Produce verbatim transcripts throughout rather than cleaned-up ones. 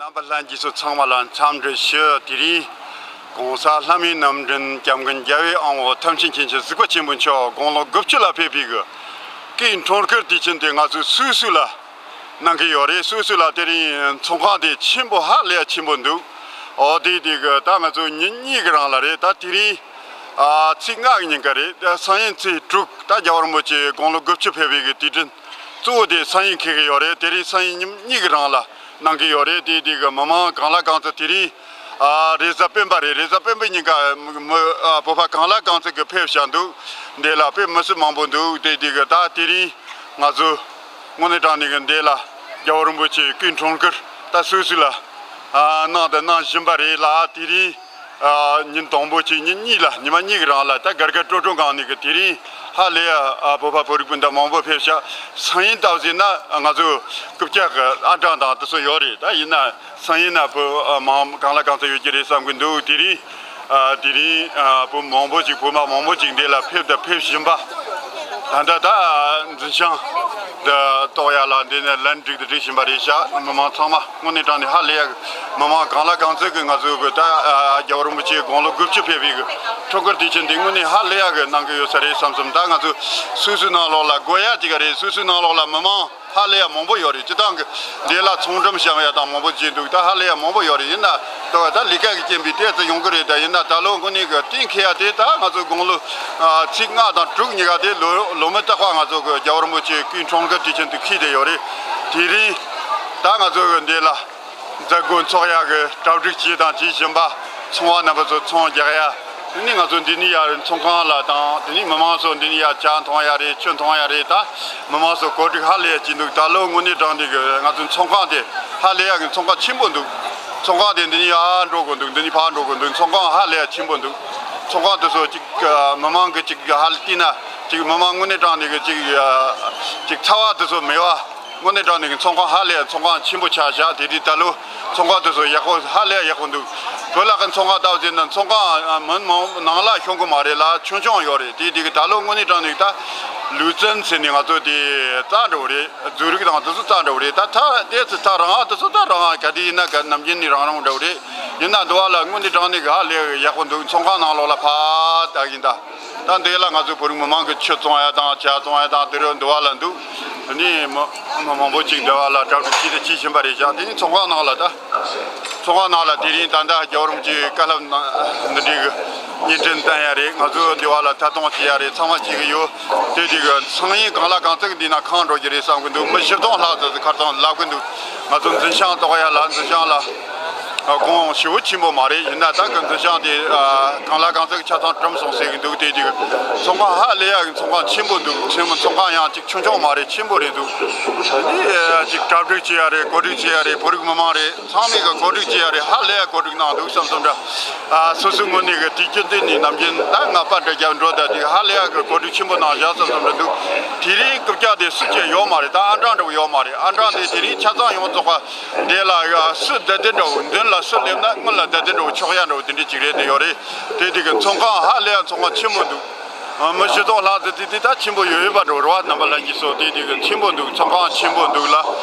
རྣམ་པ་ལྷན་རྒྱས་ཚོ་ཚང་མ་ལ་འཚམས་འདྲི་ཞུ། དེ་རིང་༸གོང་ས་ལྷ་མིའི་རྣམ་འདྲེན་༸སྐྱབས་མགོན་རྒྱལ་བའི་དབང་པོ་ཐམས་ཅད་མཁྱེན་ཅིང་གཟིགས་པ་ཆེན་པོ་མཆོག་དགུང་ལོ་དགུ་བཅུ་ལ་ཕེབས་པའི་གི་སྐུའི་འཁྲུངས་སྐར་དུས་ཆེན་དེ་ང་ཚོ་སུད་སི་ལ་གནང་གི་ཡོད་རེད། སུད་སི་ལ་དེ་རིང་ཚོང་ཁང་དེ་ཆེན་པོ་ཧ་ལས་ཡ་ཆེན་པོ་འདུག་ཨོ་དེ་དེ་གི་ད་ང་ཚོ་ཉིན་གཉིས་གི་རིང་ལ་རེད། ད་དེ་རིང་ཨ་ཚེས་ལྔ་གི་ཉིན་ཀ་རེད། ད་སང་ཉིན་ཚེས་དྲུག་ད་རྒྱལ་བ་རིན་པོ་ཆེ་དགུང་ལོ་དགུ་བཅུ་ཕེབས་པའི་གི་དུས་དྲན་གཙོ་བོ་དེ་སང་ཉིན་འཁེལ་གི་ཡོད་རེད། དེ་རིང་སང་ཉིན་ཉིན་གཉིས་གི་རིང་ལ་གནང་གི་ཡོད་རེད། དེ་དེ་གི་མི་མང་གང་ལ་གང་འཚམ་དེ་རིང་ཨ་རེས་གཟའ་སྤེན་པ་རེད། རེས་གཟའ་སྤེན་པའི་ཉིན་ཀ་མི་ཨ་བོད་པ་གང་ལ་གང་འཚམ་གི་ཕེབས་བཞག་འདུག་འདི་ལ་དཔེ་མི་སྲིད་མང་པོ་འདུག་དེ་དེ་གི་ད་དེ་རིང་ང་ཚོ་དངོས་གནས་དྲང་གནས་གི་འདི་ལ་རྒྱལ་བ་རིན་པོ་ཆེའི་སྐུའི་འཁྲུངས་སྐར་ད་སུད་སི་ལ་ཨ་གནང་དང་གནང་བཞིན་པ་རེད་ལ། དེ་རིང་ཨ་ཉིན་དང་པོ་གཅིག་ཉིན་གཉིས་ལ་ཉི་མ་གཉིས་ཀྱི་རིང་ལ་ད་སྒར་སྒར་སྤྲོ་སྤྲོ་གང་ནས་ཀྱི་དེ་རིང་ཧ་ལས་ཡ་ཨ་བོད་པ་བོད་རིགས་སྤུན་ཟླ་མང་པོ་ཕེབས་ཤག་སང་ཉིན་ལྟ་བུ་ཟིན་ན་ང་ཚོ་རྐུབ་བཀྱག་གི་ཨ་གྲངས་དང་དེ་ཚོ་ཡོད་རེད། ད་ཡིན་ན་སང་ཉིན་ན་བོད་ཨ་མང་གང་ལ་གང་འཚམ་ཡོད་ཀྱི་རེད་བསམ་གི་འདུག་དེ་རིང་ཨ་དེ་རིང་ཨ་བོད་མང་པོ་ཅིག་བོད་མ་མང་པོ་ཅིག་འདི་ལ་ཕེབས་དང་ཕེབས་བཞིན་པ། ད་ལྟ་ད་འཛིན་བྱང་འདི་གཏོགས་ཡ་ལ་འདི་ནས་ལན་སྒྲིག་དང་སྒྲིག་བཞིན་པ་རེད་ཤག་མི་མང་ཚང་མ་དངོས་གནས་དྲང་ནས་ཧ་ལས་ཡག་མི་མང་གང་ལ་གང་འཚམ་གི་ང་ཚོའི་གི་ད་རྒྱལ་བ་རིན་པོ་ཆེ་དགུང་ལོ་དགུ་བཅུ་ཕེབས་པའི་གི་འཁྲུངས་སྐར་དུས་ཆེན་འདི་དངོས་གནས་ཧ་ལས་ཡག་གི་གནང་གི་ཡོད་ས་རེད་བསམ་སོང་། ད་ང་ཚོ་སུད་སི་ནང་ལོགས་ལ་དགོས་ཡ་ཅིག་རེད། སུད་སི་ནང་ལོགས་ལ་མི་མང་ཧ་ལས་ཡ་མང་པོ་ཡོད་རེད། སྤྱི་བཏང་གི་འདི་ལ་ཚོང་འགྲེམས་བཤམས་ཡ་དང་མང་པོ་བྱས་འདུག་ད་ཧ་ལས་ཡ་མང་པོ་ཡོད་རེད། ཡིན་ན་ད་ད་ལས་ཀ་གི་རྐྱེན་པས་ཏོག་ཙམ་ཡོང་གི་རེད། ད་ཡིན་ན་ད་ལོ་དངོས་གནས་གི་གཏན་འཁེལ་ཡ་དེ་ད་ང་ཚོ་དགུང་ལོ་ཨ་ཚེས་ལྔ་དང་དྲུག་གཉིས་ཀ་དེ་ལོ་ལོ་མི་རྟག་པ་ང་ཚོ་གི་རྒྱལ་བ་རིན་པོ་ཆེའི་སྐུའི་འཁྲུངས་སྐར་དུས་ཆེན་དུ་འཁེལ་བསྡད་ཡོད་རེད། དེ་རིང་ད་ང་ཚོ་གི་འདི་ལ་མཛད་སྒོ་འཚོགས་ཡག་གི་གྲ་སྒྲིག་བྱས་དང་བྱེད་བཞིན་པ། ཚོང་བ་རྣམ་པ་ཚོ་ཚོང་རྒྱག་ཡ། དེ་ནས་ང་ཚོ་འདི་ནས་ཡར་ཚོང་ཁང་ལ་དང་དེ་ནས་མི་མང་ཚོ་འདི་ནས་ཡར་ཇ་འཐུང་ཡ་རེད། ཆུ་འཐུང་ཡ་རེད། ད་མི་མང་ཚོ་གོ་སྒྲིག་ཧ་ལས་ཡ་བྱས་འདུག་ད་ལོ་དངོས་གནས་དྲང་གནས་གི་ང་ཚོ་ཚོང་ཁང་དེ་ཧ་ལས་ཡ་གི་ཚོང་ཁང་ཆེན་པོ་འདུག་ཚོང་ཁང་དེ་འདི་ནས་ཡར་འགྲོ་དགོས་འདུག་འདི་ནས་ཕར་འགྲོ་དགོས་འདུག་ཚོང་ཁང་ཧ་ལས་ཡ་ཆེན་པོ་འདུག་ཚོང་ཁང་དེ་ཚོ་ཅིག་མི་མང་གི་ཅིག་ཧ་ལས་བལྟས་ན་ཅིག་མི་མང་དངོས་གནས་དྲང་གནས་གི་ཅིག་ཅིག་ཚ་བ་དེ་ཚོ་མེད་པ། དངོས་གནས་དྲང་གནས་ཀྱི་ཚོང་ཁང་ཧ་ལས་ཡ་ཚོང་ཁང་ཆེན་པོ་ཆགས་བཞག་དེ་དུས་ད་ལོ་ཚོང་ཁང་དེ་ཚོ་ཡག་པོ་ཧ་ལས་ཡག་པོ་འདུག་བོད་ལ་གི་ཚོང་ཁང་ལྟ་བུ་ཟེར་ན་ཚོང་ཁང་མི་མང་ནང་ལ་ཤོང་གི་མ་རེད་ལ་ཆུང་ཆུང་ཡོད་རེད། དེ་དུས་ཀྱི་ད་ལོ་དངོས་གནས་དྲང་གནས་ད་ལུས་རྩལ་ཟེར་ནས་ང་ཚོ་དེ་རྩ་འགྲོ་རེད། རྫུ་རིག་དང་དེ་ཚོ་རྩ་འགྲོ་རེད། ད་ད་དེ་ཚོ་ད་རང་དེ་ཚོ་ད་རང་ག་དུས་ཡིན་ན་ག་ནམ་རྒྱུན་ནས་རང་རང་འགྲོ་རེད། ཡིན་ན་འདི་བ་ལ་དངོས་གནས་དྲང་གནས་གི་ཧ་ལས་ཡག་པོ་འདུག་ཚོང་ཁང་ནང་ལོགས་ལ་ཕ་ད་ཡིན་ད། ད་འདི་ལ་ང་ཚོ་བོད་རིགས་མི་མང་གི་ཆུ་བཙོང་ཡ་དང་ཇ་བཙོང་ཡ་དང་དེ་རུ་འདི་བ་ལ་འདུག་ནི་མི་མི་མང་པོ་ཅིག་འདི་བ་ལ་གྲ་སྒྲིག་བྱས་ཏེ་བྱེད་བཞིན་པ་རེད་ཤག་དེ་ནི་ཚོང་ཁང་ནང་ལ་ད་ཚོང་ཁང་ནང་ལ་དེ་རིང་ད་ལྟ་རྒྱལ་བ་རིན་པོ་ཆེའི་བཀའ་སློབ་གནང་འདི་འདྲའི་གི་བརྙན་འཕྲིན་བསྟན་ཡ་རེད། ང་ཚོ་འདི་བ་ལ་ཐད་གཏོང་བྱེད་ཡ་རེད། ཚང་མ་བྱེད་གི་ཡོད། དེ་དུས་གི་སང་ཉིན་གང་ལ་གང་འཚམ་གི་འདི་ན་ཁང་འགྲོ་གི་རེད་བསམ་གི་འདུག་མི་བཞི་སྟོང་ལྷག་ཙམ་ཁ་སང་ལབ་གི་འདུག་ང་ཚོ་འཛིན་བྱང་གཏོགས་ཡ་ལ་འཛིན་བྱང་ལ་ཨ་གོང་ཞེ་པོ་ཆེན་པོ་མ་རེད། ཡིན་ན་ད་གི་འཛིན་བྱང་དེ་ཨ་གང་ལ་གང་འཚམ་ཆ་ཚང་གྲུབ་སོང་ཟེར་གི་འདུག་དེ་དུས་ཚོང་ཁང་ཧ་ལས་ཡ་གི་ཚོང་ཁང་ཆེན་པོ་འདུག་ཆེན་མོ་ཚོང་ཁང་ཡང་གཅིག་ཆུང་ཆུང་མ་རེད། ཆེན་པོ་རེད་འདུག་དེ་ཨ་གཅིག་གྲ་སྒྲིག་བྱེད་ཡ་རེད། གོ་སྒྲིག་བྱེད་ཡ་རེད། བོད་རིགས་མི་མང་རེད། ཚང་མས་གི་གོ་སྒྲིག་བྱེད་ཡ་རེད། ཧ་ལས་ཡ་གོ་སྒྲིག་གནང་འདུག་བསམ་སོང་འདྲ། ཨ་སོ་སོའི་ངོས་ནས་གི་དུས་རྒྱུན་དེ་ནས་ནམ་རྒྱུན་ད་ང་པར་འདྲ་རྒྱབ་འགྲོ་ད་དེ་ཧ་ལས་ཡ་གི་གོ་སྒྲིག་ཆེན་པོ་གནང་བཞག་བསམ་སོང་འདྲ་འདུག་དེ་རིང་རྐུབ་བཀྱག་དེ་སུ་གཅིག་ཡོད་མ་རེད། ད་ཨ་འབྲང་འདྲ་བོ་ཡོད་མ་རེད། ཨ་འབྲང་དེ་དེ་རིང་ཆ་ཚང་ཡོངས་རྫོགས་པ་འདི་ལ་སུ་བསྡད་དེ་འདྲ་བོ་མདུན་ལ་སུ་སླེབས་ན་སྔོན་ལ་བསྡད་དེ་འདྲ་བོ་ཆོག་ཡ་འདྲ་བོ་དེ་འདྲ་ཅིག་རེད། དེ་ཡོད་རེད། དེ་དེ་གི་ཚོང་ཁང་ཧ་ལས་ཡ་ཚོང་ཁང་ཆེན་པོ་འདུག་མི་བཞི་སྟོང་ལྷག་ཙམ་དེ་དེ་ད་ཆེན་པོ་ཡོད་ཡོད་པ་འགྲོ་རེད་བ། རྣམ་པ་ལྷན་རྒྱས་སོགས་དེ་དེ་གི་ཆེན་པོ་འདུག་ཚོང་ཁང་ཆེན་པོ་འདུག་ལ་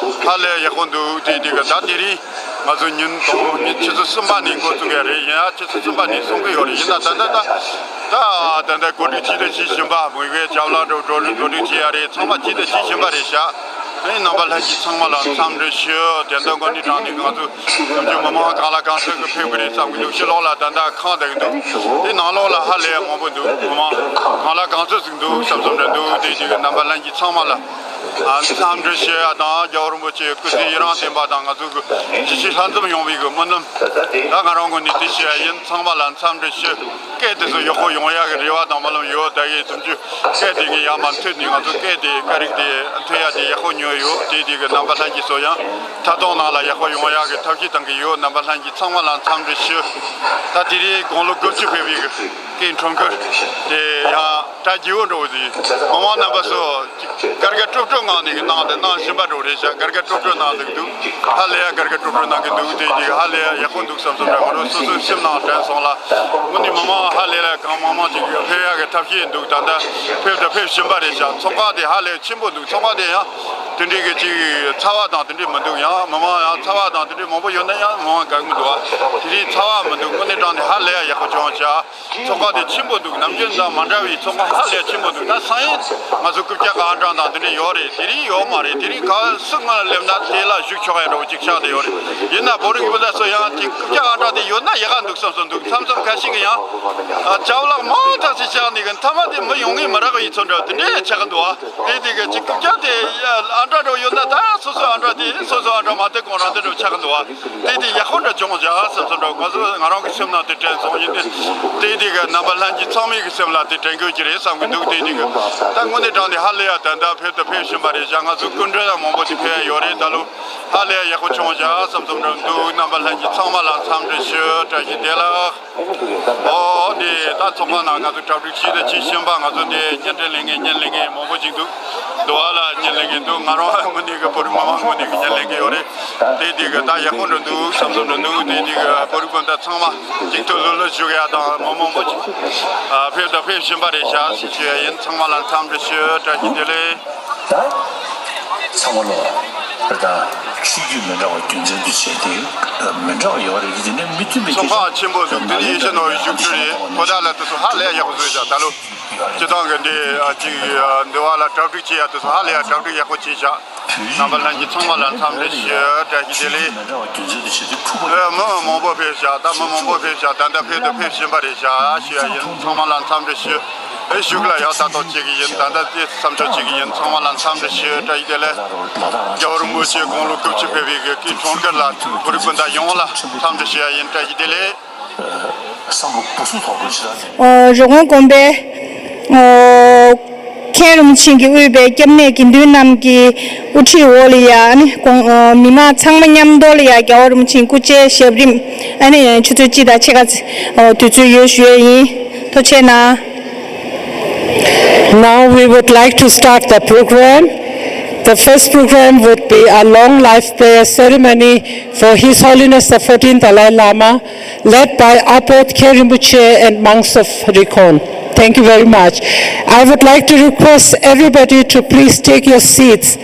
ཧ་ལས་ཡག་པོ་འདུག་དེ་དེ་གི་ད་དེ་རིང་ང་ཚོ་ཉིན་དང་པོ་ཉིན་ཆུ་ཚོད་གསུམ་པ་ནས་འགོ་བཙུགས་ཡ་རེད། ཡིན་ཡ་ཆུ་ཚོད་གསུམ་པ་ནས་གསུང་གི་ཡོད་རེད། ཡིན་ན་ད་ལྟ་ད་ད་ད་ལྟ་གོ་སྒྲིག་བྱས་ཏེ་བྱེད་བཞིན་པ། མོས་གའི་ཇབ་ལ་འགྲོ་འགྲོ་གོ་སྒྲིག་བྱེད་ཡ་རེད། ཚང་མ་བྱས་ཏེ་བྱེད་བཞིན་པ་རེད་ཤག་ཨེ་རྣམ་པ་ལྷན་རྒྱས་ཚང་མ་ལ་འཚམས་འདྲི་ཞུ། དེ་འདྲ་དངོས་གནས་དྲང་གནས་ང་ཚོ་བཙུན་མོ་མི་མང་གང་ལ་གང་འཚམ་གི་ཕེབས་གི་རེད་བསམ་གི་འདུག་ཕྱི་ལོགས་ལ་ད་ལྟ་ཁང་བསྡད་གི་འདུག་དེ་ནང་ལོགས་ལ་ཧ་ལས་ཡ་མང་པོ་འདུག་མི་མང་གང་ལ་གང་འཚམ་ཟིག་འདུག་བསམ་བསམ་འདྲ་འདུག་དེ་དེ་གི་རྣམ་པ་ལྷན་རྒྱས་ཚང་མ་ལ་ཨ་འཚམས་འདྲི་ཞུ་ཡ་དང་། རྒྱལ་བ་རིན་པོ་ཆེའི་སྐུ་ཚེ་ཡུན་རིང་བརྟན་པ་དང་། ང་ཚོ་གི་ཇི་ཞིག་ལྷན་འཛོམས་ཡོང་བའི་གི་སྨོན་ལམ་ད་ང་རང་ངོས་ནས་དེ་ཞུ་ཡ་ཡིན། ཚང་མ་ལ་འཚམས་འདྲི་ཞུ། སྐད་དེ་ཚོ་ཡག་པོ་ཡོང་ཡག་གི་རེ་བ་དང་སྨོན་ལམ་ཡོད། ད་གི་བཙུན་མོ་སྐད་དེ་ངས་ཡར་མར་མཐུད་ནས་ང་ཚོ་སྐད་དེ་སྐད་རིགས་དེ་མཐུད་ཡག་དེ་ཡག་པོ་ཉོས་ཡོད། དེ་དེ་གི་རྣམ་པ་ལྷན་རྒྱས་ཚོ་ཡང་ཐད་གཏོང་ནང་ལ་ཡག་པོ་ཡོང་ཡག་གི་ཐབས་ཤེས་གཏང་གི་ཡོད། རྣམ་པ་ལྷན་རྒྱས་ཚང་མ་ལ་འཚམས་འདྲི་ཞུ། ད་དེ་རིང་དགུང་ལོ་དགུ་བཅུ་ཕེབས་པའི་གི་སྐུའི་འཁྲུངས་སྐར་དེ་ཡང་གྲ་ ད་རྒྱལ་བོ་འགྲོ་བ་ཟིག་མི་མང་རྣམ་པ་ཚོ་ཅིག་དགའ་དགའ་སྤྲོ་སྤྲོ་ངང་ནས་གནང་དེ་གནང་བཞིན་པ་འགྲོ་རེད་ཤག་དགའ་དགའ་སྤྲོ་སྤྲོ་གནང་འདུག་འདུག་ཧ་ལས་ཡ་དགའ་དགའ་སྤྲོ་སྤྲོ་གནང་གི་འདུག་དེ་ཅིག་ཧ་ལས་ཡ་ཡག་པོ་འདུག་བསམ་བསམ་འདྲ་ང་རང་སོ་སོའི་སེམས་ནང་དྲན་སོང་ལ། དངོས་གནས་མི་མང་ཧ་ལས་ལ་གང་མང་མང་ཅིག་ཕེབས་ཡག་གི་ཐབས་ཤེས་འདུག་ད་ལྟ་ཕེབས་དང་ཕེབས་བཞིན་པ་རེད་ཤག་ཚོང་ཁང་དེ་ཧ་ལས་ཆེན་པོ་འདུག་ཚོང་ཁང་དེ་ཡང་དེ་འདྲའི་གི་ཅིག་ཚ་བ་དང་དེ་འདྲའི་མི་འདུག་ཡང་མི་མང་ཡང་ཚ་བ་དང་དེ་འདྲའི་མང་པོ་ཡོད་ན་ཡང་མི་མང་དགའ་གི་མི་འདུག་ཨ། དེ་རིང་ཚ་བ་མི་འདུག་དངོས་གནས་དྲང་ནས་ཧ་ལས་ཡ་ཡག་པོ་བྱུང་ཤག་ཚོང་ཁང་དེ་ཆེན་པོ་འདུག་ནམ་རྒྱུན་དང་མ་འདྲ་བའི་ཚོང་ཁང་ཧ་ལས་ཆེན་པོ་འདུག་ད་སང་ཡིན་ང་ཚོ་རྐུབ་བཀྱག་གི་ཨང་གྲངས་དང་དེ་འདྲ་ཡོད་རེད། དེ་རིང་ཡོད་མ་རེད། དེ་རིང་ག་སུ་སྔ་སླེབས་ན་དེ་ལ་བཞུགས་ཆོག་ཡ་འདྲ་བོ་ཅིག་ཆགས་བསྡད་ཡོད་རེད། ཡིན་ན་བོད་རིགས་སྤུན་ཟླ་ཚོ་ཡང་དེ་རྐུབ་བཀྱག་ཨང་གྲངས་དེ་ཡོད་ན་ཡག་ག་འདུག་བསམ་བསམ་འདུག་མཚམས་མཚམས་ཁ་ཤས་ཀྱི་ཡང་ཅ་བ་ལག་མང་དག་ཅིག་བཞག་ནས་གི་མཐའ་མ་དེ་མི་ཡོང་ངེས་མི་རག་པའི་ཚོ་འདྲ་དེ་འདྲ་ཆགས་ཀྱི་འདུག་ཨ། དེ་དེ་གི་ཅིག་རྐུབ་བཀྱག་དེ་ཨང་གྲངས་འདྲ་བོ་ཡོད་ན་ད་སོ་སོའི་ཨང་གྲངས་དེ་སོ་སོའི་ཨང་གྲངས་མ་དེ་གོང་རང་དེ་འདྲ་ཆགས་ཀྱི་འདུག་ཨ། དེ་དེ་ཡག་པོ་འདྲ་བྱུང་བཞག་བསམ་བསམ་འདྲ་ང་ཚོ་ང་རང་གི་སེམས་ནང་དེ་དྲན་སོང་། ཡིན་དེ་དེ་དེ་གི་རྣམ་པ་ལྷན་རྒྱས་ཚང་མའི་གི་སེམས་ལ་དེ་དྲན་དགོས་ཀྱི་རེད་བསམ་གི་འདུག་དེ་དེ་གི་ད་དངོས་གནས་དྲང་དེ་ཧ་ལས་ཡ་ད་ལྟ་ཕེབས་དང་ཕེབས་བཞིན་པ་རེད་བཞག་ང་ཚོ་སྐུ་མགྲོན་ཡང་མང་པོ་དེ་ཕེབས་ཡ་ཡོད་རེད། ད་ལོ་ཧ་ལས་ཡ་ཡག་པོ་བྱུང་བཞག་བསམ་བསམ་འདྲ་འདུག་རྣམ་པ་ལྷན་རྒྱས་ཚང་མ་ལ་འཚམས་འདྲི་ཞུ། བཀྲ་ཤིས་བདེ་ལེགས། ཨོ་འདི་ད་ཚོགས་ཁང་ནང་ང་ཚོ་གྲ་སྒྲིག་བྱས་དང་བྱེད་བཞིན་པ་ང་ཚོ་འདི་བརྙན་འཕྲིན་ལེན་མཁན་བརྙན་ལེན་མཁན་མང་པོ་ཅིག་འདུག་འདུག་ཨ་ལ་བརྙན་ལེན་མཁན་འདུག་ང་རང་དངོས་གནས་ཀྱི་བོད་རིགས་མི་མང་དངོས་གནས་ཀྱི་བརྙན་ལེན་མཁན་ཡོད་རེད། དེ་དེ་གི་ད་ཡག་པོ་འགྲོ་འདུག་བསམ་བསམ་འགྲོ་འདུག་དེ་དེ་གི་བོད་རིགས་སྤུན་ཟླ་ཚང་མ་གཅིག་ཏུ་ལོ་ལོ་བཞུགས་ཡ་དང་མང་མང་པོ་ཅིག་ཨ་ཕེབས་དང་ཕེབས་བཞིན་པ་རེད་ཤག་ཞུ་ཡ་ཡིན། ཚང་མ་ལ་འཚམས་འདྲི་ཞུ། བཀྲ་ཤིས་བདེ་ལེགས། ད་ཚང་མ་ལོ་ད་ཆོས་བརྒྱུད་མི་འདྲ་བ་རྒྱུ་མཚན་དུ་བྱས་ཏེ་མི་འདྲ་བ་ཡོད་རེད། དེ་ནས་མི་མཐུན་པའི་ཚོགས་ཁག་ཆེན་པོ་འདུག་དེ་ནས་ཡེ་ཤེས་ནོར་བུའི་བཞུགས་ཁྲི་རེད། ཁོ་ཐག་ལ་དེ་ཚོ་ཧ་ལས་ཡག་པོ་བཟོས་བཞག་ད་ལོ་སྤྱི་བཏང་གི་འདི་ཅིག་འདི་བ་ལ་གྲ་སྒྲིག་བྱེད་ཡ་དེ་ཚོ་ཧ་ལས་ཡ་གྲ་སྒྲིག་ཡག་པོ་བྱས་བཞག་རྣམ་པ་ལྷན་རྒྱས་ཚང་མ་ལ་འཚམས་འདྲི་ཞུ། བཀྲ་ཤིས་བདེ་ལེགས། ཨེ་མི་མང་པོ་ཕེབས་ཤག་ད་མི་མང་པོ་ཕེབས་ཤག་ད་ལྟ་ཕེབས་དང་ཕེབས་བཞིན་པ་རེད་ཤག་ཞུ་ཡ་ཡིན། ཚང་མ་ལ་འཚམས་འདྲི་ཞུ། ཨེ་བཞུགས་ལ་ཡག་ད་ཏོག་ཅིག་ཡིན། ད་ལྟ་དེ་འཚམས་འདྲི་ཅིག་ཡིན། ཚང་མ་ལ་འཚམས་འདྲི་ཞུ། བཀྲ་ཤིས་བདེ་ལེགས། རྒྱལ་བ་རིན་པོ་ཆེ་དགུང་ལོ་དགུ་བཅུ་ཕེབས་པའི་གི་སྐུའི་འཁྲུངས་སྐར་ལ་བོད་རིགས་སྤུན་ཟླ་ཡོངས་ལ་འཚམས་འདྲི་ཞུ་ཡ་ཡིན། བཀྲ་ཤིས་བདེ་ལེགས། བསམ་བློ་སྦུག་སུ་ཐོག་ཏུ་ཞེ་དྲག་ཨོ་རི་ཀོན་དགོན་པའི་ཨོ་མཁན་རིན་པོ་ཆེ་གིས་དབུས་པའི་སྐྱབས་གནས་དགེ་འདུན་རྣམས་ཀྱི་དབུ་ཁྲིད་འོག་ལ་ཡ་ཨ་ནི་ཀོང་ཨོ་མི་མང་ཚང་མ་མཉམ་དུ་ལ་ཡ་རྒྱལ་བ་རིན་པོ་ཆེའི་སྐུ་ཕྱྭའི་ཞབས་རིམ་ཨ་ནི་ཆུ་ཚོད་གཅིག་དང་ཕྱེད་ཀ་ཨོ་དུས་ཚོད་ཡོད་ཞུ་ཡས་ཡིན། ཐུགས་རྗེ་གནང་། Now we would like to start the program. The first program would be a long life prayer ceremony for His Holiness the fourteenth Dalai Lama, led by Abot Khe Rinpoche and monks of Rikon. Thank you very much. I would like to request everybody to please take your seats.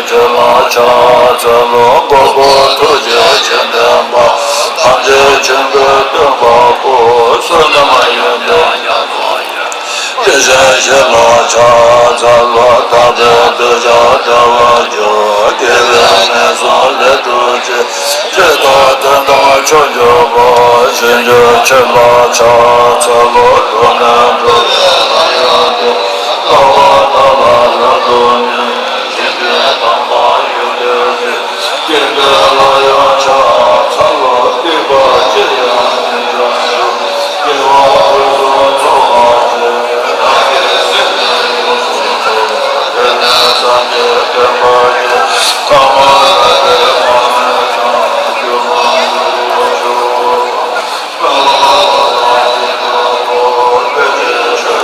ཆོས་ལ་ཕྱག་འཚལ་ལོ། མགོན་པོ་ཐུགས་རྗེ་ཆེ་ལྡན་པ། ཐམས་ཅད་མཁྱེན་པའི་སྟོན་པ་པོ། བསོད་ནམས་ཡོན་ཏན་ཉམས་སུ་ཡོད། ཡེ་ཤེས་ཞི་ལ་ཕྱག་འཚལ་ལོ། དག་པའི་གདུལ་བྱ་བདེ་བར་གྱུར། དགེ་བའི་ངན་སོང་ལས་སྒྲོལ་བྱེད། ཇི་ལྟར་དོན་དམ་ཆོས་འབྱུང་པ། ཞིང་རྒྱུ་ཆོས་ལ་ཕྱག་འཚལ་ལོ། སྡུག་བསྔལ་འཁྲུལ་པའི་རང་ཡུལ་དུ། ལྟ་བ་དག་ལ་རབ་ཏུ་ཉོན། ཞིང་དུ་དམ་པ་ཡུལ་དུ་སྤྱོད། སྐྱེ་འགྲོ་ལ་ཡང་ཕྱག་འཚལ་ལོ། སྡིག་པ་ཅི་ཡང་མི་འབྱུང་ཞིང་། དགེ་བ་ཕུན་སུམ་ཚོགས་པར་སྤྱད། བདག་གི་སེམས་ནི་ཡོངས་སུ་འཚོ་བའི། དེ་ནས་སངས་རྒྱས་བསྟན་པ་ཡི། ཐ་མ་རྒ་ཤི་རྣམས་ཀྱང་། སྒྱུ་མ་ལྟ་བུར་འགྱུར་བར་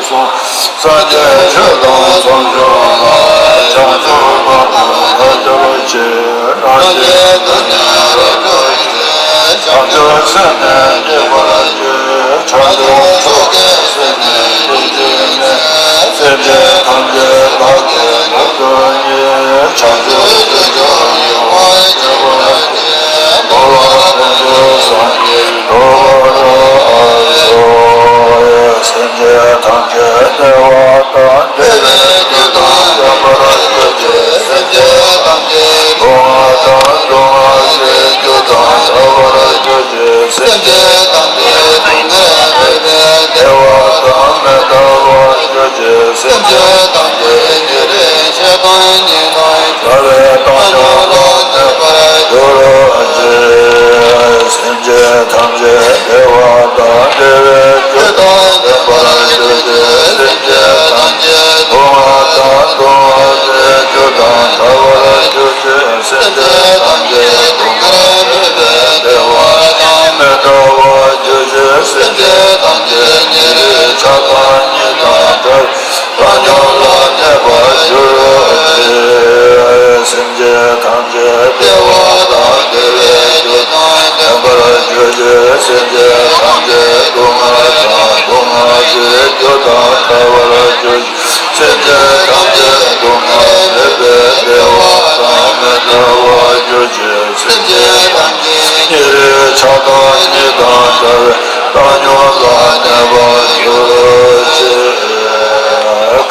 ཤོག། སངས་རྒྱས་ཆོས་དང་ཚོགས་མཆོག་ལ། བྱང་ཆུབ་བར་དུ་བདག་སྐྱབས་མཆི། རང་རྒྱལ་དུ་ནི་རབ་ཏུ་ཞི། བྱང་ཆུབ་སེམས་ནི་བསྐྱེད་པར་བགྱི། བྱང་ཆུབ་མཆོག་གི་སེམས་ནི་ལུས་བརྗོད་ནས། སེམས་ཅན་ སེམས་ཅན་ཐམས་ཅད་བདེ་བ་དང་བདེ་བའི་རྒྱུ་དང་ལྡན་པར་གྱུར་ཅིག་སེམས་ཅན་ཐམས་ཅད་སྡུག་བསྔལ་དང་སྡུག་བསྔལ་གྱི་རྒྱུ་དང་བྲལ་བར་གྱུར་ཅིག་སེམས་ཅན་ཐམས་ཅད་སྡུག་བསྔལ་མེད་པའི་བདེ་བ་དང་མི་འབྲལ་བར་གྱུར་ཅིག་སེམས་ཅན་ཐམས་ཅད་ཉེ་རིང་ཆགས་སྡང་གཉིས་དང་བྲལ་བའི་བཏང་སྙོམས་ལ་གནས་པར་གྱུར་ཅིག་སེམས་ཅན་ཐམས་ཅད་བདེ་བ་དང་བདེ་བའི་རྒྱུ་དང་ལྡན་པར་གྱུར་ཅིག་སེམས་ཅན་ཐམས་ཅད་སྡུག་བསྔལ་དང་སྡུག་བསྔལ་གྱི་རྒྱུ་དང་བྲལ་བར་གྱུར་ཅིག་སེམས་ཅན་ཐམས་ཅད་སྡུག་བསྔལ་མེད་པའི་བདེ་བ་དང་མི་འབྲལ་བར་གྱུར་ཅིག་སེམས་ཅན་ཐམས་ཅད་ཉེ་རིང་ཆགས་སྡང་གཉིས་དང་བྲལ་བའི་བཏང་སྙོམས་ལ་གནས་པར་གྱུར་ཅིག་སེམས་ཅན་ཐམས་ཅད་བདེ་བ་དང་བདེ་བའི་རྒྱུ་དང་ལྡན་པར་གྱུར་ཅིག་སེམས་ཅན་ཐམས་ཅད་སྡུག་བསྔལ་དང་སྡུག་བསྔལ་གྱི་རྒྱུ་དང་བྲལ་བར་གྱུར་ཅིག་སེམས་ཅན་ཐམས་ཅད་སྡུག་བསྔལ་མེད་པའི་བདེ་བ་དང་མི་འབྲལ་བར་གྱུར་ཅིག་སེམས་ཅན་ཐམས་ཅད་ཉེ་རིང་ཆགས་སྡང་གཉིས་དང་བྲལ་བའི་བཏང་སྙོམས་ལ་གནས་པར་གྱུར་ཅིག་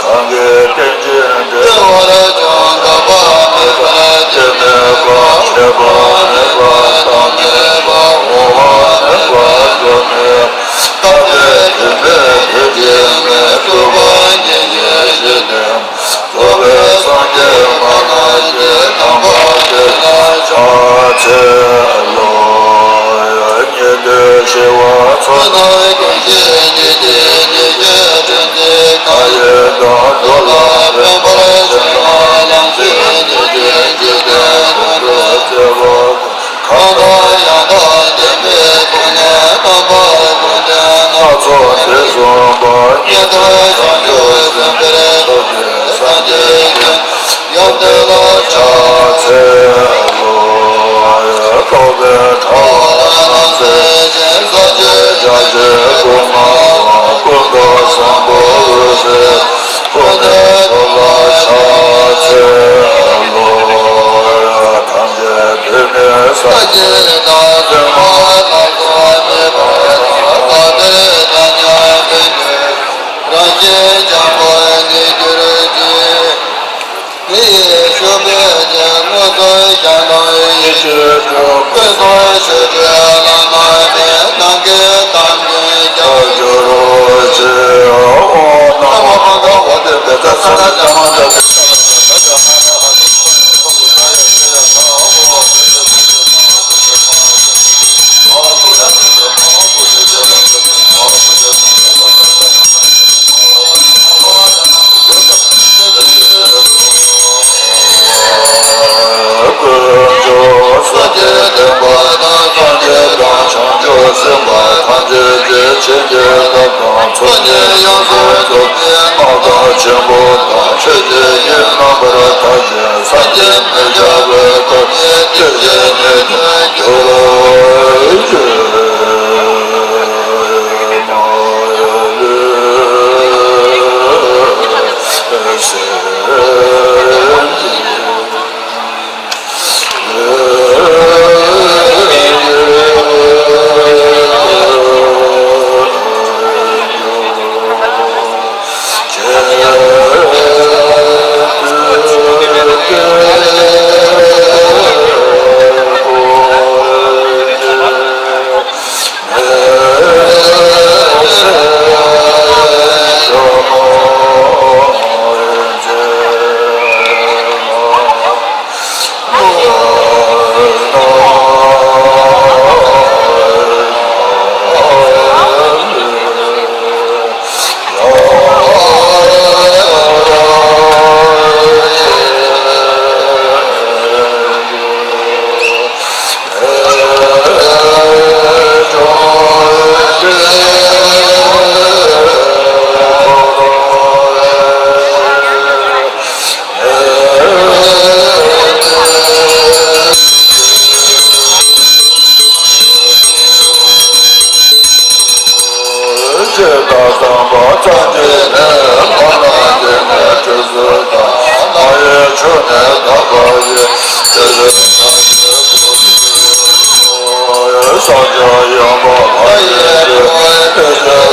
གང་གིས་རྟེན་ཅིང་འབྲེལ་བར་འབྱུང་། འགག་པ་མེད་པར་སྐྱེ་མེད་པ། ཆད་པ་མེད་པར་ཟད་མེད་པ། འོང་བ་མེད་པར་འགྲོ་མེད་པ། རྟག་པའི་དུས་མེད་དུས་གཅིག་མེད། སྤྲུལ་པ་ཉིད་ཀྱི་གཞི་རྟེན། རྫོགས་པའི་སངས་རྒྱས་མ་རྣམས་ཀྱི། དམ་པ་དེ་ལ་ཕྱག་འཚལ་ལོ། ཉན་ཐོས་ཞི་བ་འཚོ་དང་། ཀུན་གཞི་ཉིད་ཀྱི་ཉེར་སྤྱོད་ཕྲན་ཚེགས་མཁའ་ཡི་མཐའ། འགྲོ་ལ་ཕན་པར་བྱེད་པ། ལམ་ཟིན་ཉིད་ཀྱི་འཇིག་རྟེན་དོན་དུ་སྤྱད་པ། གང་དང་ཡང་དག་ལྡན་པའི་ཐུགས་ཉིད། དམ་པ་ཀུན་ལྡན་སྣ་ཚོགས་དྲི་བསུང་འབར། ཉན་ཐོས་བྱང་ཆུབ་སེམས་དཔའི་སྟོབས་ཀྱིས། སངས་རྒྱས་ཀྱི་ཡོན་ཏན་ལ་ཕྱག་འཚལ་ལོ། རྟོག་པའི་དྲ་བ་རྣམ་སེལ་ཞིང་། ས་བཅུའི་རྒྱ་ཆེན་སྐུ་མངའ་བ། ཀུན་ཏུ་བཟང་པོ་འོད་ཟེར་ཀུན་ནས་ཐོབ་པར་ཕྱག་འཚལ་ལོ། ཐམས་ཅད་དུས་མིན་ས་སྐྱའི་མཐར། སེམས་ཅན་སྣ་ཚོགས་མི་ཕམ་པར། བདག་འདིར་ཐལ་སྙམ་པའི་དུས། རང་བཞིན་འཇམ་པར་གནས་གྱུར་ཅིག་མི་ཡི་ཤུགས་པས་ཀྱང་། མངོན་སུམ་བཞག་ན་ཡིད་ཆེས་འགྲུབ། ཀུན་རྫོབ་ཆོས་སྤྱོད་བླ་ན་མེད། ནམ་མཁའི་མཐའ་འདིར་ཀྱང་གྱུར་ཅིག་ཨོཾ་ན་མོ་བྷ་ག་ཝ་ཏེ། བཛྲ་ས་ན་ཛྙཱ་ན་ཛྙཱ་ན་ཧ། ཀུན་རྫོབ་སངས་རྒྱས་བསྟན་པ་དང་། སངས་རྒྱས་དང་བྱང་ཆུབ་སེམས་དཔའ་ཐམས་ཅད་ཀྱི། མཆོད་བརྗོད་བསླབ་དང་ཚོགས་གཉིས་ཡོངས་སུ་རྫོགས་པའི། སྔགས་བདག་ཆེན་པོ་དང་མཆོད་བྱ་ཡི་རྣམ་པར་ཐར་ཞིང་། བསམ་གྱིས་མི་ཁྱབ་པའི་གོ་འཕང་བདེ་གཤེགས་ཉིད་དུ་གྱུར་ཅིག་ཆོས་དང་ཟམ་པ་ཚངས་རྒྱས་ནས། ཕ་མ་སྐྱེ་གནས་ཁྲོ་ཟུག་དང་། མ་ཡི་ཆུ་ནས་དག་པ་ཡི། དེ་ལས་ཐམས་ཅད་སྐུ་ཡི་སངས་རྒྱས་ཡོན་མོངས་ལྷ་ཡི་སྤྲུལ། དེ་ལས་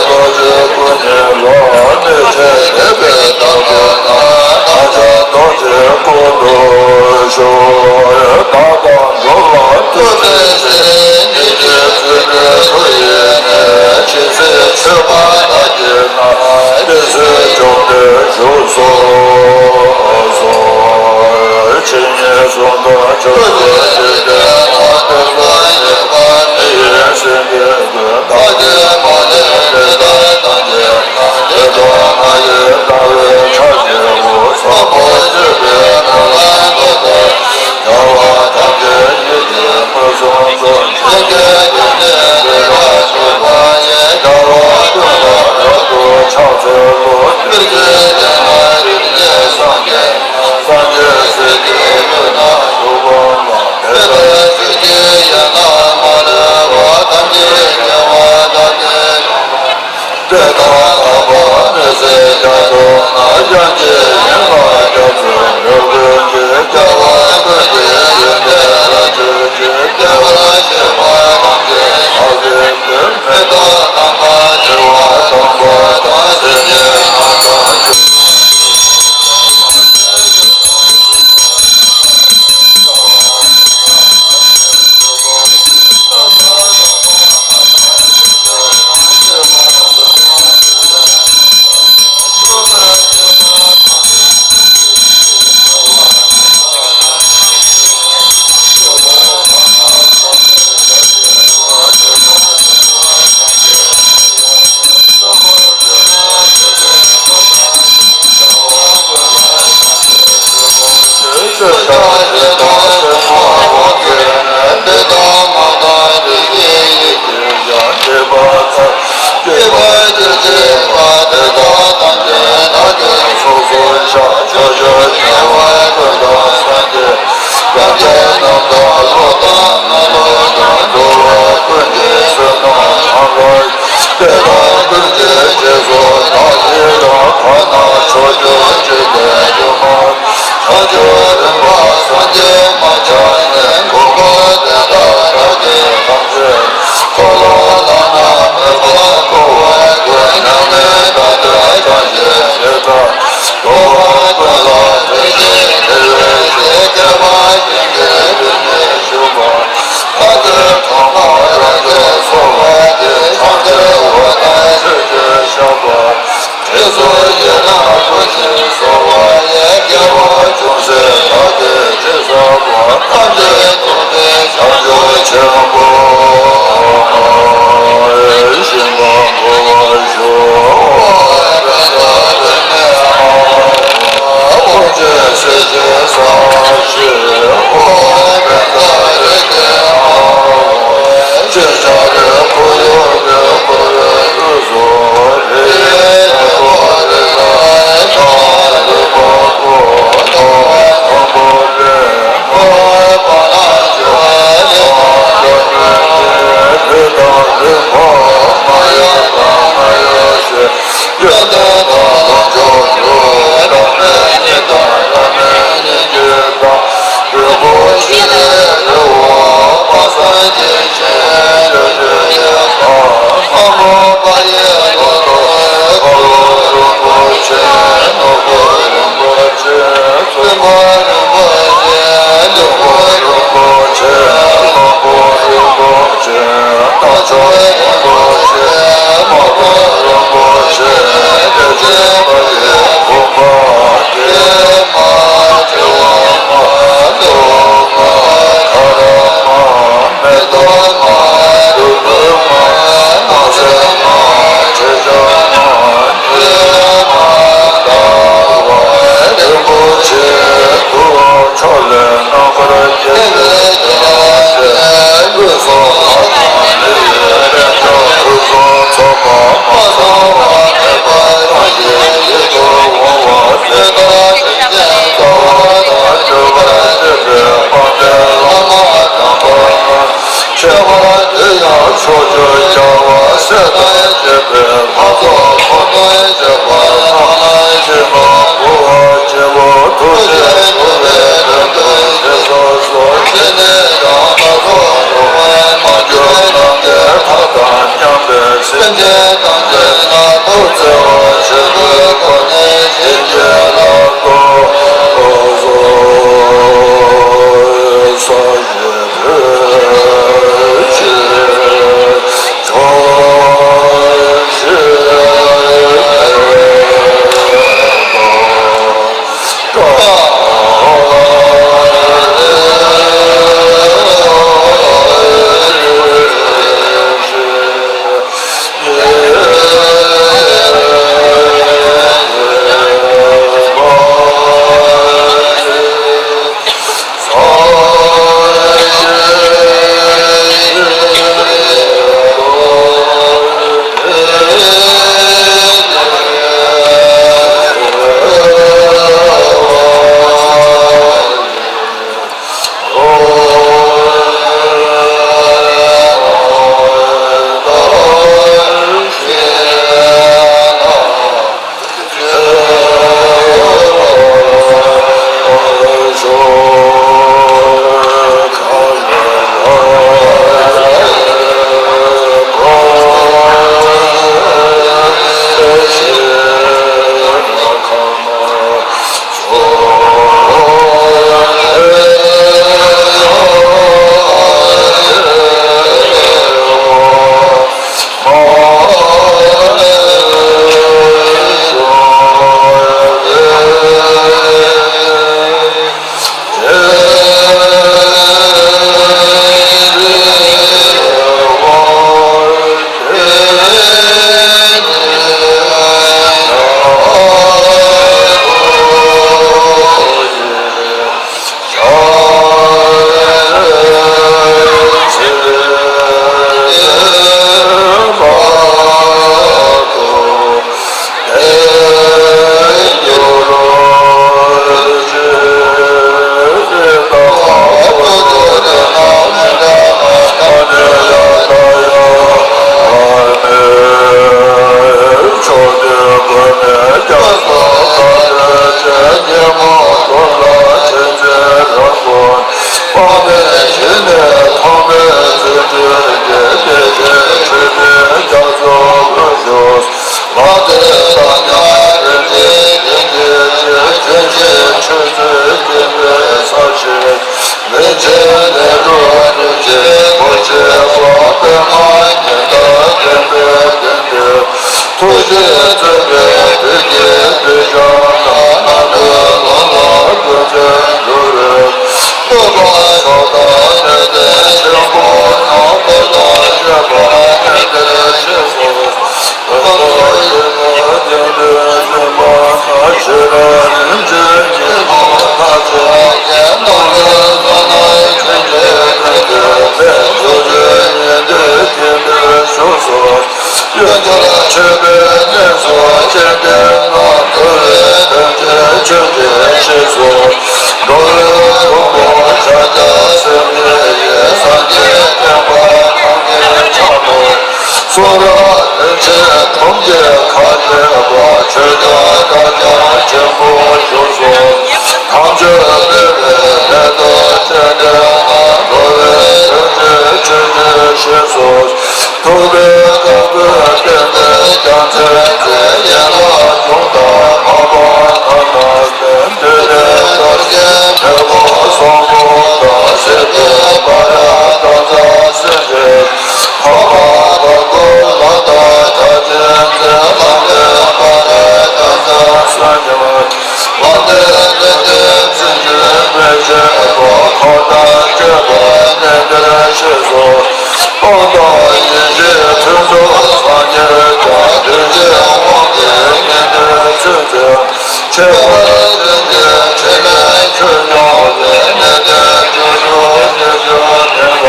ཐུགས་རྗེས་བརྩོན་པའི་བདུད་ཀྱི་བདུད་ཞགས་ནག་ནག་པོའི་ལམ་ལ་བདུད་རྩིས་འགྲོ་བའི། བསྟོད་པ་མཆོག་དང་ནན་ཏན་ཆེན་པོ་ནམ་མཁའ་དང་བཅས་པ་ནན་ཏན་ཆེན་པོ། གསུང་རབ་རིན་ཆེན་ཐམས་ཅད་ཁ་བྲལ་བ། ཆོས་ཀྱང་བདག་ཀྱང་ཆེན་པོར་གྱུར་སོང་། དམ་ཆོས་སྤེལ་བའི་ལས་དང་བཅས་ཏེ་ང་འགྲོ་བའི་དོན་ཆེན་ཆོས་ཀྱི་ཞེས་སོ། ཐུབ་པའི་དཀར་པོའི་སྟོན་པའི་རྒྱལ་མཚན་མཛད། ཡན་ལག་འབྱུང་ལྡན་འཕགས་པ་ཐ་མ་ལས། འདུས་པའི་རྩ་བརྒྱད་ཐེག་པ་བཟང་པོ་དང་། སྲིད་པའི་བར་ཡང་བདག་ཅག་སེམས་ཅན། འཕགས་པ་དཀར་པོ་ལ་དྭགས་བརྒྱ་བྱིན་མཛད། ལམ་པའི་བར་ཡང་བདག་ཅག་སེམས་ཅན། ལམ་པའི་ལས་ཀྱི་རྩིས་གཅོད་མི་བྱེད་པ། འཁོར་དང་བཅས་པ་གནས་འདིར་གཤེགས་སོ། དབང་དང་ཡེ་ཤེས་ཕུན་ཚོགས་སངས་རྒྱས་ཀྱང་། གདུལ་བྱའི་དབང་པོའི་ཉི་ཟླའི་ཚུལ་དུ། ཁྱད་པར་ཅན་གྱི་ཕྲིན་ལས་ཆོས་སྐྱོང་བའི། གནས་བརྟན་སྤྱོད་མཆོག་ཉེར་སྦྱོར་ནས།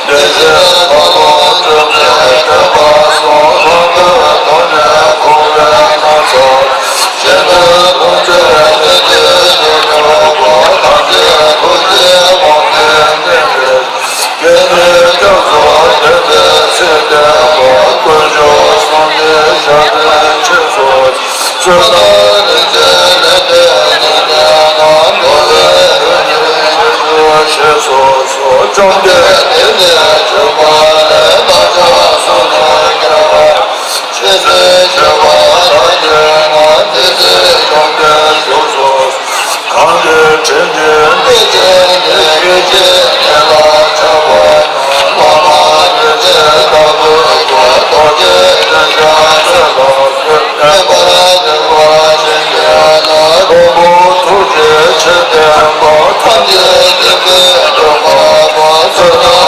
བདེ་གཤེགས་དཔའ་བོས་སྟོན་པའི་བསྟན་པ་གསུམ། ལྷ་མིའི་ཐོག་ནས་འཁོར་བའི་ནང་ཚན། གཞན་དོན་ཕུན་ཚོགས་ཉི་ཟླའི་ཡུལ་འགྲུབ་པ། ཐམས་ཅད་ཐུགས་རྗེའི་དབང་གིས་གནས་པའི། དགེ་འདུན་རྒྱ་མཚོ་འདོད་པའི་ཚེ་བསྟན་པ། དཀོན་མཆོག་གསུམ་གྱི་ཞབས་དྲུང་ཆེན་སོགས། བསོད་ནམས་རིན་ཆེན་ལས་འདས་ནས་ནམ། འགྲོ་བའི་དོན་ནི་ཞེས་སུ་གསོལ། བཅོམ་ལྡན་འདས་ནི་བྱོན་པ་ལས། བདག་ཅག་གསོན་ནས་རྒྱལ་བ། ཇི་སྲིད་བྱོན་པ་ཐམས་ཅད་ན། དེ་སྲིད་བཅོམ་ལྡན་བཞུགས་སུ། གང་གི་དྲིན་གྱིས་འདི་ཕྱིར་འདུས། ཤེས་བྱའི་ཉེར་ལེན་ཆགས་པ་ཉོན། བླ་མ་ཡེ་ཤེས་ལྟ་བུའི་སྐུ། རྡོ་རྗེ་འཆང་ཆེན་ཐོད་པ་བརྒྱད། མངོན་པར་གྱུར་པ་ཡེ་ཤེས་ལྷ། མགོན་པོ་ཐུགས་རྗེ་ཆེ་ལྡན་པ། ཐམས་ཅད་མཁྱེན་པའི་སྟོན་པ་པོ། བསོད་ནམས་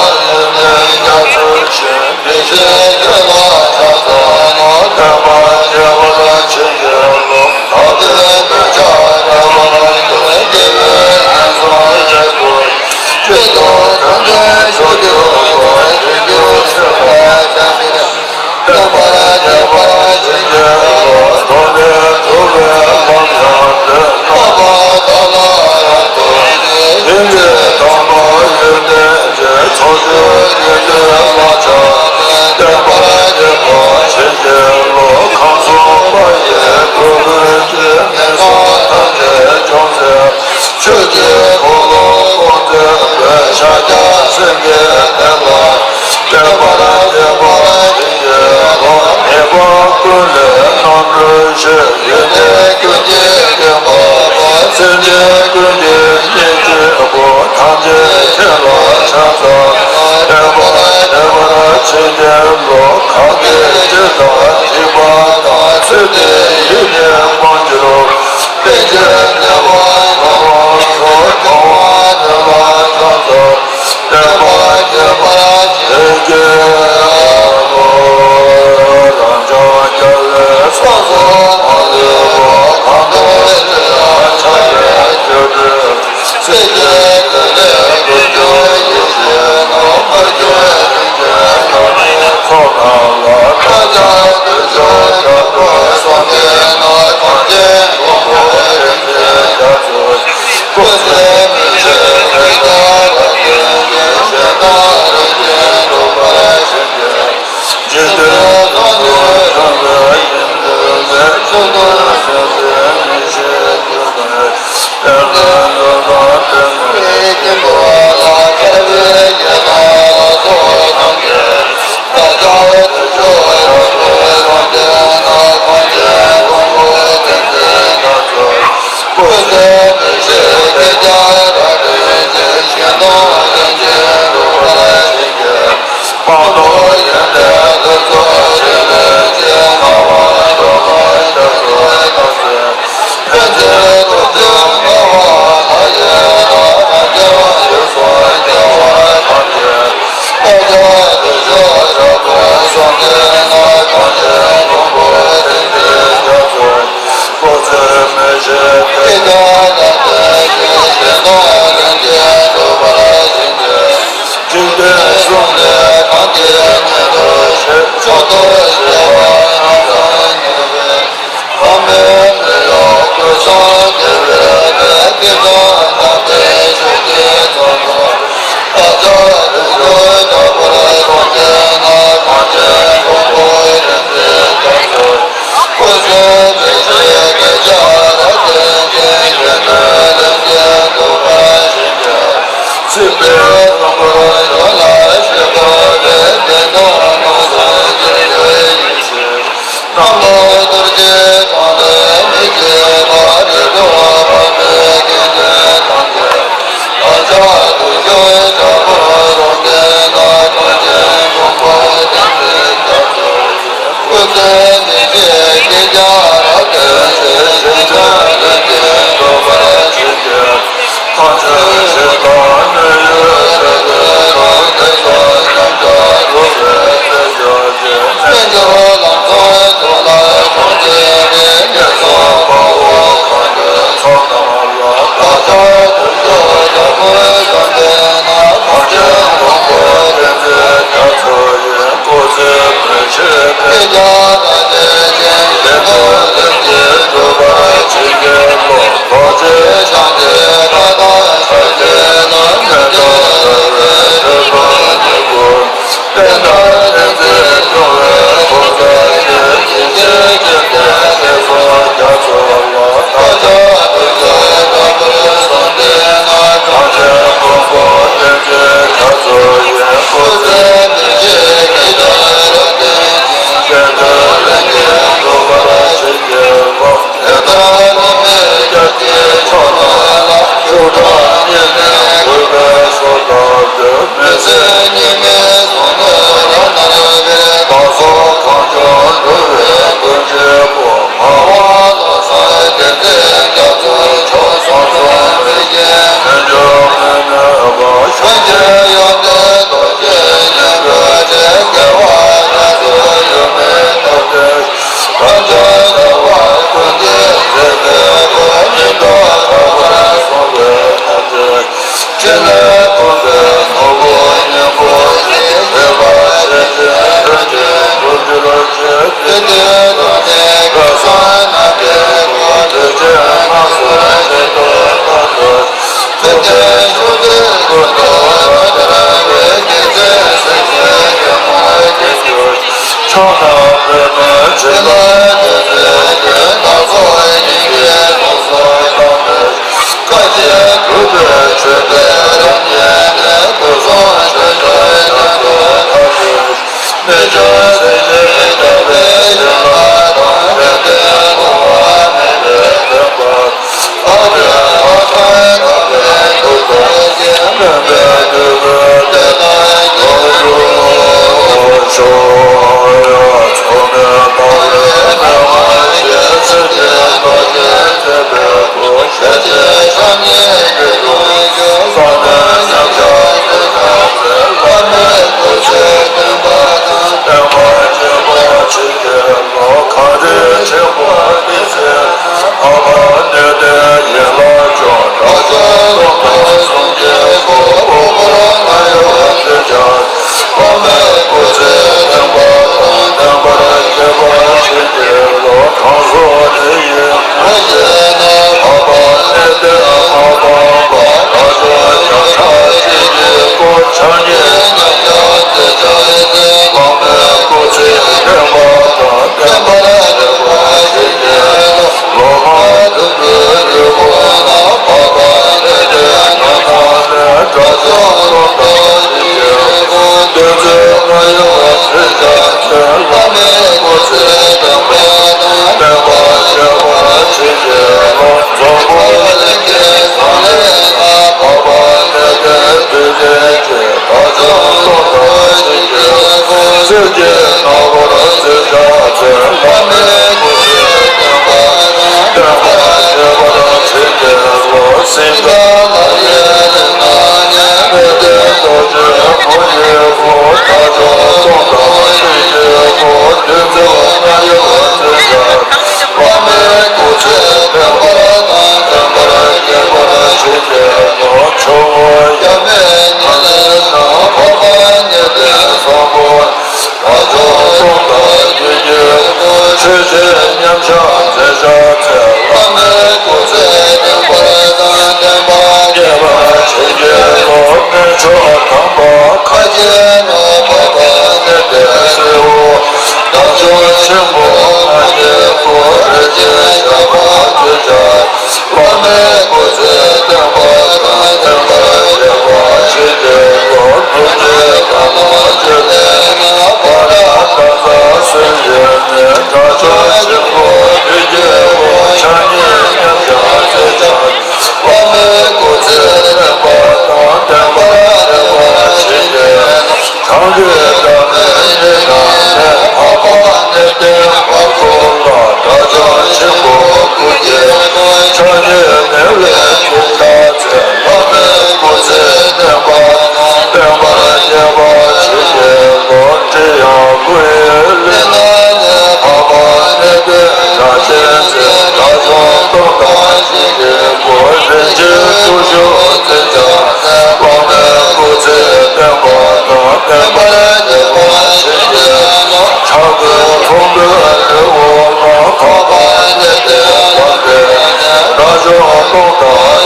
སྟོང་དང་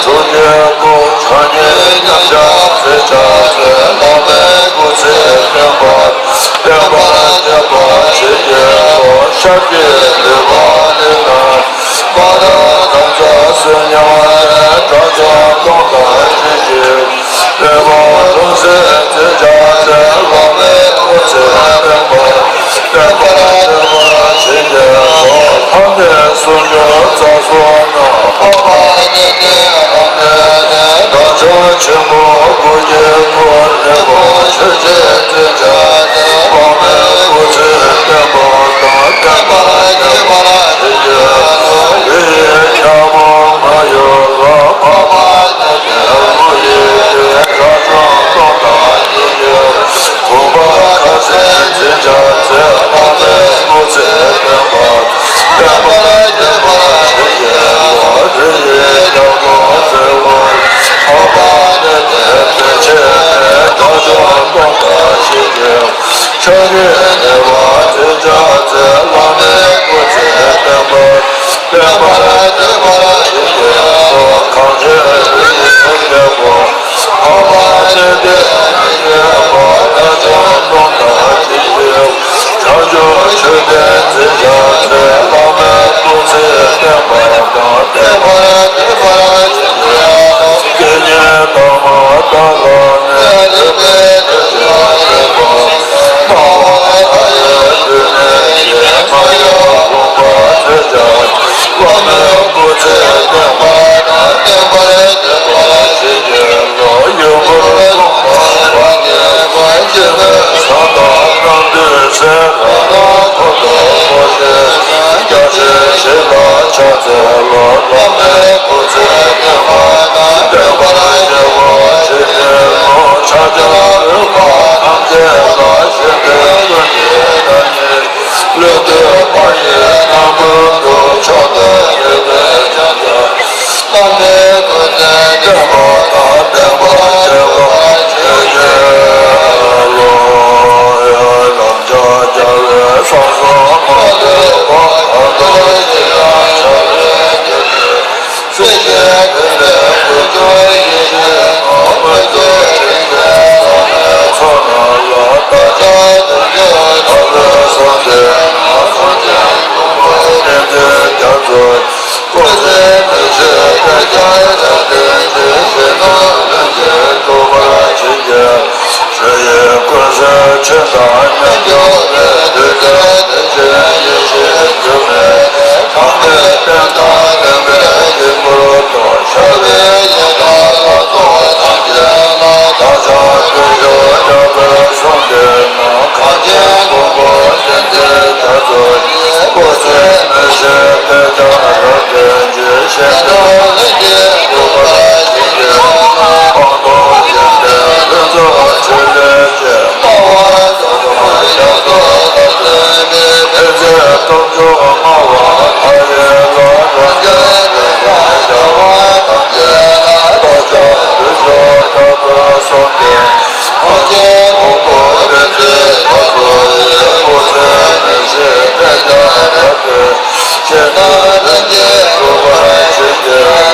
དྲུག་བརྒྱ་སྐུ། ཕྱག་ཉིད་མཉམ་གཞག་ཚེས་བཅད་མཛད། བླ་མའི་སྐུ་ཚེ་བརྟན་པ། བརྟན་པར་བརྟན་པར་བྱིན་གྱིས་རློབས། ཤཱཀྱའི་ལུས་འཕགས་ལི་ནས། མ་ནས་ནམ་མཁའ་ཟིལ་གནོན་ནས། དགྲ་བཅོམ་སྟོང་དང་ཁྲི་བཞི། མི་ཕམ་ལྷུང་བཟེད་འཛིན་བྱ་མཛད། བླ་མའི་སྐུ་ཚེ་བརྟན་པར། བརྟན་པར་བརྟན་པར་བྱིན་གྱིས་རློབས། ལྷ་མིའི་གསུང་སྒྲོག་རྩ་གསུམ་ན། འཕགས་པ་ཉིད་ཀྱི་ལྷ་མོ་ནི། དགྲ་བཅོམ་ཆེན་པོ་དགུ་བརྒྱའི་སྐུ། རིན་པོ་ཆེ་འཛིན་བྱ་མཛད། བླ་མའི་སྐུ་ཚེ་བརྟན་པ་དང་། བརྟན་པར་བརྟན་པར་བྱིན་གྱིས་རློབས། ལུས་ཡི་ཁྱབ་བདག་མ་ཡུམ་ལྷ། འཕགས་པ་ཉིད་ཀྱི་ལྷ་མོ་ཡིན་ཏེ། དགྲ་བཅོམ་སྟོང་དང་ཁྲི་བཞི། བུམ་པ་ཁ་སྲིན་འཛིན་བྱ་མཛད། བླ་མའི་སྐུ་ཚེ་བརྟན་པ། བརྟན་པར་བརྟན་པར་བྱིན་གྱིས་རློབས། རི་ཡི་རྒྱལ་པོ་རྩེ་དགུ། འཕགས་པ་ཉིད་ཀྱི་ཕན་བྱེད་པའི། དགྲ་བཅོམ་སྟོང་དང་ཁྲི་བཞི། ཕྱག་གི་ནུས་པ་འཛིན་བྱ་མཛད། བླ་མའི་སྐུ་ཚེ་བརྟན་པ། བརྟན་པར་བརྟན་པར་བྱིན་གྱིས་རློབས། གངས་ཅན་རི་ཡི་ཐོག་རྒྱལ་པོ། འཕགས་པ་ཉིད་ཀྱི་ཕན་བྱེད་པ། དགྲ་བཅོམ་སྟོང་དང་ཁྲི་བཞི། བྱང་ཆུབ་མཆོད་པའི་འཛིན་བྱ་མཛད། བླ་མའི་སྐུ་ཚེ་བརྟན་པ་དང་། བརྟན་པར་བརྟན་པར་བྱིན་གྱིས་རློབས། དགེ་བསྙེན་དར་མ་དག་ལ་ནི། ལེགས་པའི་ཐུགས་རྗེས་བསྟན་པ། སྨྲ་བ་མཐའ་ཡས་བོད་མི་ཡི། མ་ཡུམ་ལུང་པ་མཛད་བྱ་མཛད། བླ་མའི་སྐུ་ཚེ་བརྟན་པ་དང་། བརྟན་པར་བརྟན་པར་བྱིན་གྱིས་རློབས། ཡུམ་གུར་གསུང་ཐོག་རང་གི་བར། སྐྱེ་མེད་ཟང་ཐང་རྣམ་ཐོས་སྲས། རང་སྣང་འཁོར་དུ་བསྐོར་ཞིང་གཤེགས། རྒྱལ་སྲས་ཞི་ལ་ཕྱག་འཚལ་ལོ། བླ་མའི་སྐུ་ཚེ་བརྟན་པ་དང་། བརྟན་པར་བརྟན་པར་བྱིན་གྱིས་རློབས། ཕྱག་རྒྱ་རིམ་པ་ཐམས་ཅད་ལ། གཞན་ཕན་ཀུན་གྱི་བདག་ཉིད། ལུས་བཏུད་པ་ཡི་རྣམ་པར་འདུལ། མཆོག་ཏུ་གྱུར་པའི་ཕྱག་རྒྱ། བླ་མའི་སྐུ་ཚེ་བརྟན་པ་དང་། བརྟན་པར་བརྟན་པར་བྱིན་གྱིས་རློབས། ལམ་ལྕགས་རྒྱལ་བའི་ས་གསུམ་མ་ལུས་པ། ཨ་ཏི་ཤ་ཡི་ཤ་རུས་གྱུར་ཏེ། སྲིད་ཞིའི་མུན་པའི་དབུས་འཁྱུད་ཡེ་ཤེས་ཀྱི། མུན་སེལ་ཕྲིན་ལས་བཟང་པོའི་ཚོགས་རྣམས་ལ། བདག་ཅག་དོན་བཅས་དགྲ་བཅོམ་གསུམ་ལྡན་ནག་པོ་ཆེན་ཀོང་པོ་བསྟན་འཛིན་རྒྱ་མཚོ། སྐུ་ཚེ་མི་ཤིགས་དཔལ་རྒྱལ་རབ་བརྟན་ཅིང་། ཞེ་སྡང་ལན་ཅིག་འཁྲུགས་པར་བྱིན་གྱིས། ཆོས་དབྱིངས་ཀུན་གསལ་ཆོས་དང་མཉམ་སྦྱོར་བའི། ཐུགས་རྗེ་བདེ་ཆེན་ཡེ་ཤེས་འགྱུར་མེད་པའི། དམ་པའི་དཔལ་དང་མཉམ་པའི་དཀྱིལ་འཁོར་དུ། ཤར་བའི་ཡན་ལག་ལ་སོགས་ཐམས་ཅད་ལ། བདག་ཅག་དོན་བཅས་དགྲ་བཅོམ་གསུམ་ལྡན་ནག་གངས་ཅན་ཀོང་པོ་བསྟན་འཛིན་རྒྱ་མཚོ་ཡི། སྐུ་ཚེ་མི་ཤིགས་དཔལ་རྒྱལ་རབ་བརྟན་ཅིང་། ཞེ་སྡང་ལན་ཅིག་འཁྲུགས་པར་བྱིན་གྱིས་རློབས། སྤངས་རྟོགས་ཡོན་ཏན་ཕུན་ཚོགས་ཕྲིན་ལས་ཅན། སྨྲ་བ་ཚོགས་དྲུག་ཞབས་སོར་ལ་སྟོན་པའི། ཕན་མཛད་རྟོགས་བཅུ་སྨྲ་བ་མཐའ་ཡས་ལ། རང་རྒྱལ་ཡོན་ཏན་བྱ་བ་ཐམས་ཅད་ལ། བདག་ཅག་དོན་བཅས་དགྲ་བཅོམ་གསུམ་ལྡན། གངས་ཅན་ཀོང་པོ་བསྟན་འཛིན་རྒྱ་མཚོ་ཡི། སྐུ་ཚེ་མི་ཤིགས་དཔལ་རྒྱལ་རབ་བརྟན། ཞེ་སྡང་ལན་ཅིག་འཁྲུགས་པར་བྱིན་གྱིས་